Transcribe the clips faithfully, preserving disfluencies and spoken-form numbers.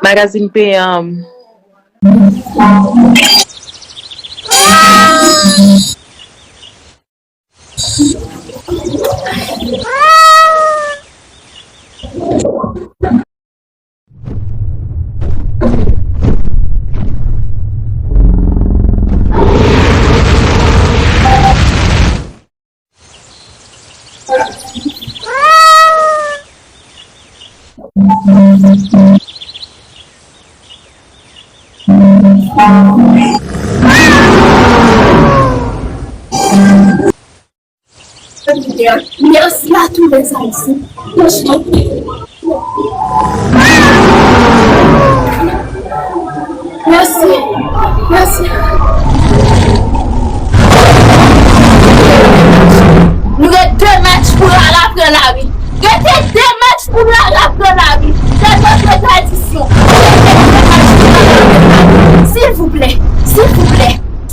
Magazin peyan. Merci à tous les Haïtiens. Franchement. Merci. Merci. Nou gen de match pou Lala pran lari. Rete de match pou Lala pran lari. Se notre tradition. Rete de match pou Lala pran lari. Silvouplè, silvouplè,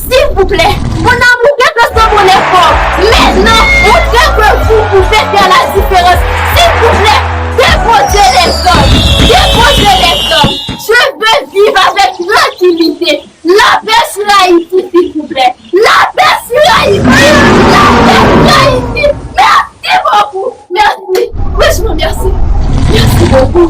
silvouplè. Mon amour, que Dieu soit mon effort. Maintenant, montrez que vous pouvez faire la différence. Silvouplè, dépose les armes. Dépose les armes. Je veux vivre avec tranquillité. Lapè sou Ayiti, silvouplè. Lapè sou Ayiti. Lapè sou Ayiti. Merci beaucoup. Merci. Franchement, merci. Merci beaucoup.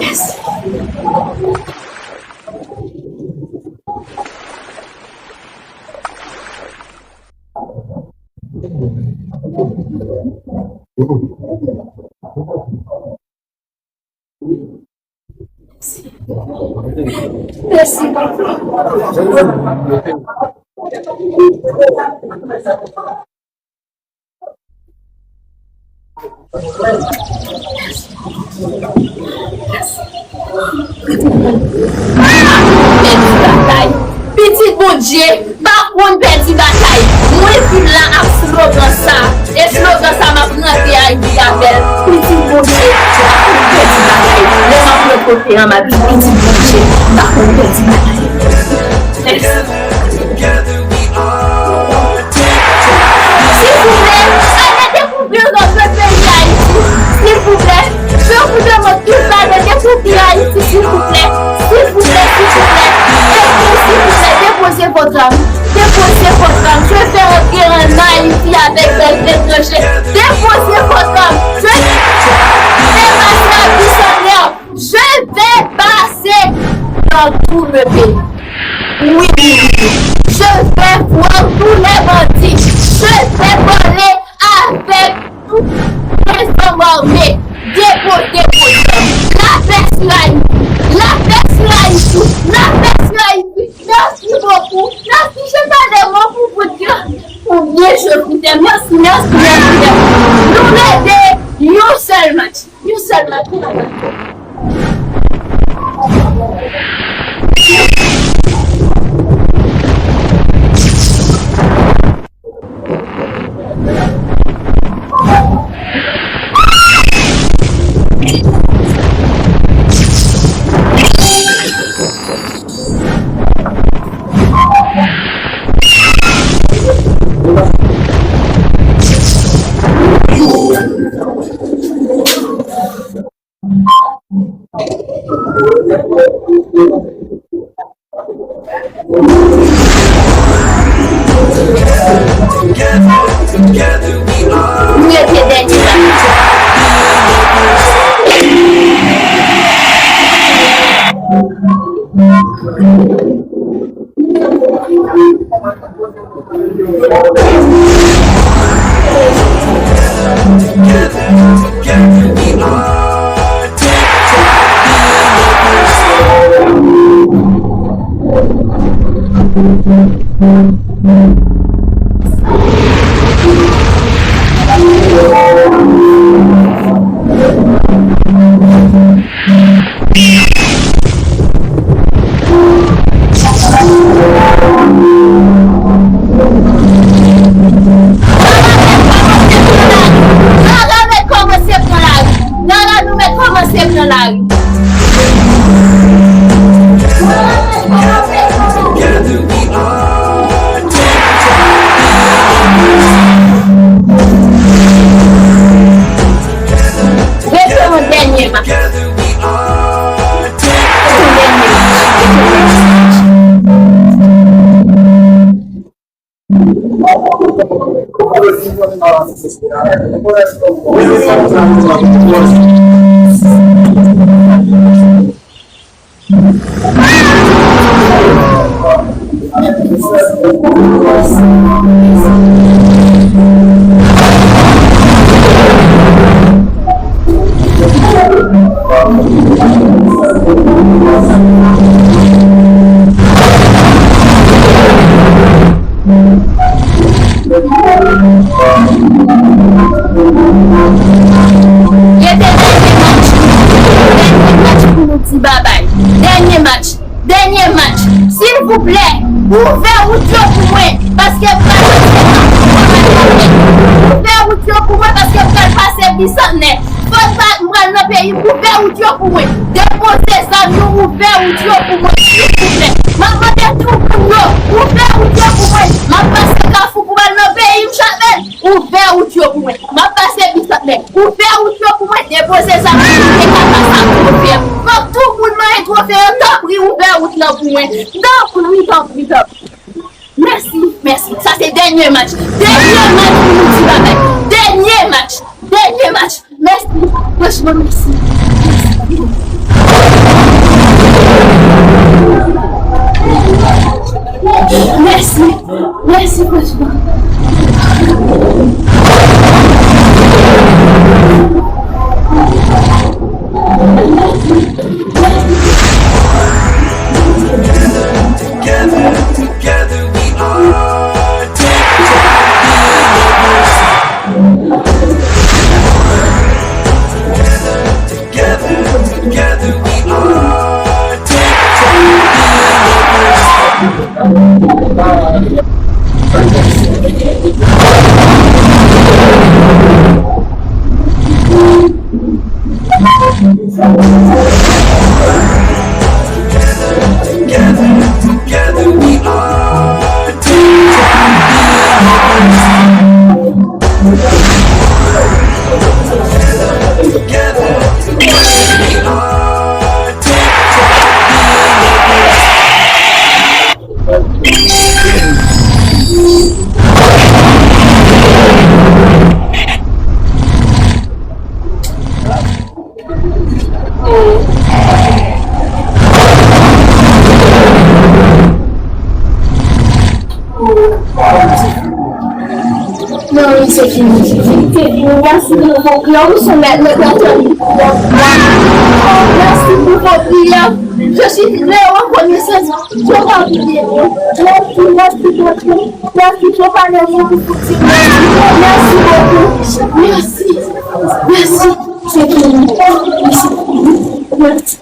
Merci. Mèsi, papa. Pèdi batay. Pitit Bondye pa konn pèdi batay. Mwen vin la ak slogan sa. E slogan sa m ap rantre Ayiti avè l. Pitit Bondye pa konn pèdi batay. Lè m ap rantre kote an, m ap di pitit Bondye pa konn pèdi batay. Mèsi. Silvouplè, ale dekouvri lòt peyi Ayiti. Silvouplè, je vous demande tous d'aller découvrir Haïti, silvouplè. Silvouplè, silvouplè. Epi, silvouplè, déposez votre arme. Déposez votre arme. Je vais rentrer en Haïti avec des étrangers. Déposez votre arme. Je vais passer à Bicentenaire. Je vais passer dans tout le pays. Oui, oui, oui. Je vais voir tous les bandits. Je vais parler avec tous les hommes armés. Dépôt, dépôt, dépôt. Lapè sou Ayiti. Lapè sou Ayiti. Lapè sou Ayiti. Merci beaucoup. Merci, j'ai pas de mots pour vous dire combien je vous aime. Merci, merci, merci, merci. Nou rete yon sèl match. Yon sèl match. Nou rete dènye la. Lala mèt kòmanse pran lari. Lala nou mèt kòmanse pran lari. Rete dènye match. Dènye match pou nou di babay. Dènye match. Dènye match. Silvouplè, ouvè wout yo pou mwen, paske m pral pase Kafou Babay. Ouvè wout yo pou mwen, paske m pral pase Bisannè. Fò m pa, m pral nan peyi m, ouvè wout yo pou mwen. Depoze zam yo, ouvè wout yo pou mwen, silvouplè. M ap mande tout moun yo, ouvè wout yo pou mwen. M ap pase Kafou pou m al nan peyi m, Chapèl. Ouvè wout yo pou mwen. M ap pase Bisannè. Ouvè wout yo pou mwen. Depoze zam yo pou m te ka pase ak twofe a. Fòk tout moun mande twofe yo, tanpri, ouvè wout lan pou mwen. Tanpri, tanpri, tanpri. Mèsi, mèsi. Sa se dènye match. Dènye match pou nou di babay. Dènye match. Dènye match. Mèsi. Franchman, mèsi. Mèsi. Mèsi, franchman. Together, together we are TikTok believers. Together, together, together we are TikTok believers. Together, together we are TikTok believers. Together, together we are TikTok believers. Non, li se fini. Se fini. Mèsi pou vòt la, ou se mèt nan kè. Mèsi pou vòt la. Je suis très reconnaissant. Dieu va bénir. Mèsi, mèsi, mèsi. Mèsi, Papa, mèsi pou tout. Mèsi. Mèsi beaucoup. Mèsi. Mèsi. Se fini. Mèsi. Mèsi.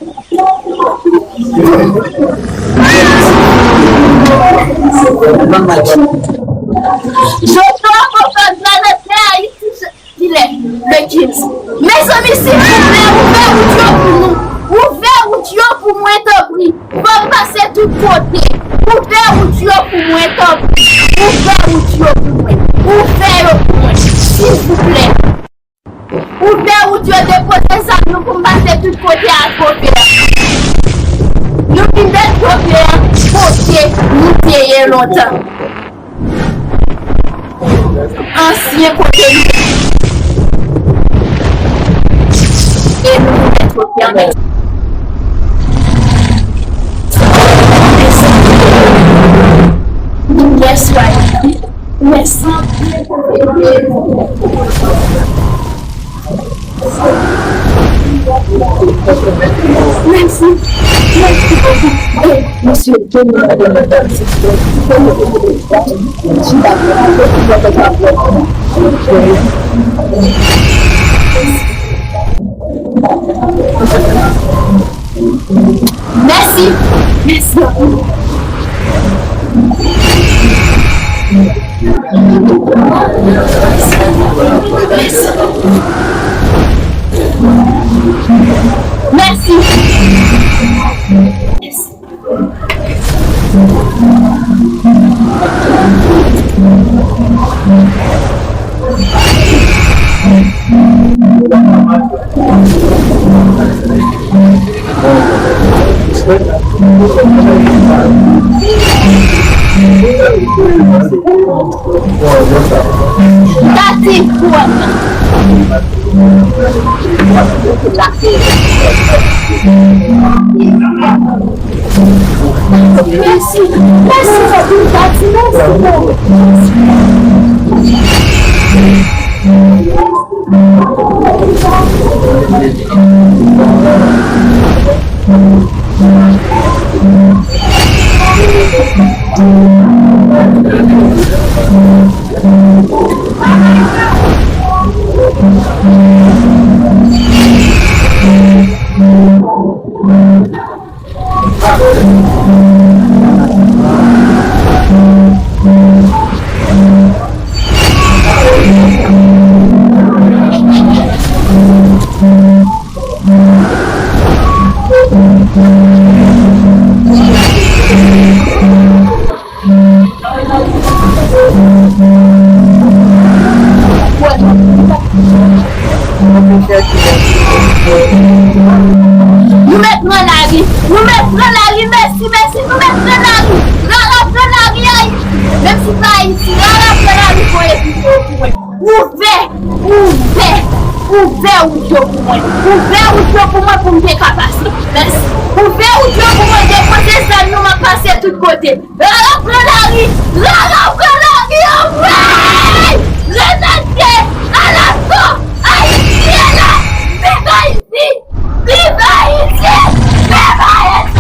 Jodi a, konprann planèt tè Ayiti, kilè? Le quinze. Mezanmi, silvouplè, ouvè wout yo pou nou. Ouvè wout yo pou mwen, tanpri. Fò m pase tout kote. Ouvè wout yo pou mwen, tanpri. Ouvè wout yo pou mwen. Ouvè yo pou mwen, silvouplè. Ouvè wout yo, depoze zam nou pou m pase tout kote ak twofe a. Nou vin met twofe a kote nou te ye lontan. Ansyen kote nou. E nou vin met twofe a. Yes, right. Mèsi. Mèsi. Mèsi bokou. Mesye, ke nou pa gen lontan, se ke nou pa gen lontan. Mèsi. Mèsi anpil. Mèsi. Mèsi. Tati, pou wè m nan. Mèsi, mèsi, Tati, mèsi, mèsi. Nou mèt pran lari, nou mèt pran lari, mèsi, mèsi, nou mèt pran lari. Rara pran lari, Ayiti. Menm si pa Ayiti, rara pran lari pou epi pou mwen. Ouvè, ouvè, ouvè wout yo pou mwen. Ouvè wout yo pou mwen pou m te ka pase. Mèsi. Ouvè wout yo pou mwen, depoze zam nou, m ap pase tout kote. Rara pran lari! Rara pran lari! Anmwey! Rezète! Alasko! Ayiti e la! Viv Ayiti! Viv Ayiti! Viv Ayiti!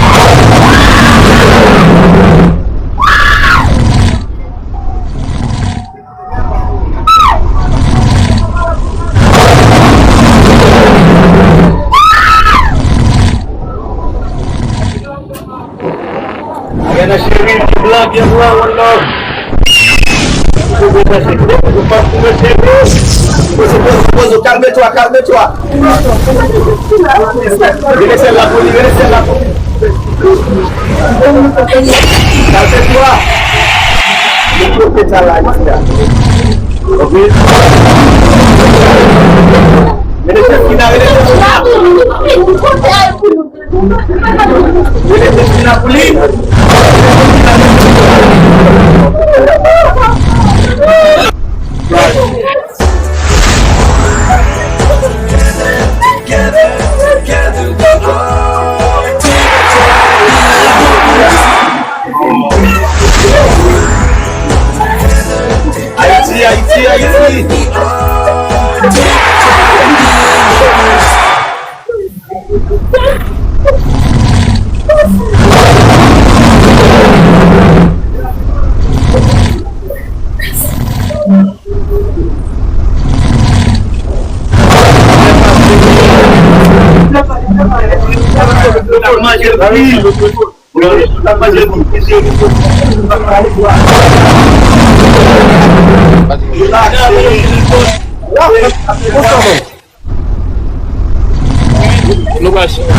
Ayana cheri, byen blan, byen blan, one love. Poze, poze, poze, poze, kalme twa, kalme twa. Rele sèl la pou li, rele sèl la pou li. Kalme twa. Li pwofesè la, isi a. Ok. Rele sèl ki la, rele sèl ki la. Rele sèl ki la pou li. Ayiti, Ayiti, Ayiti. Nou pral chita.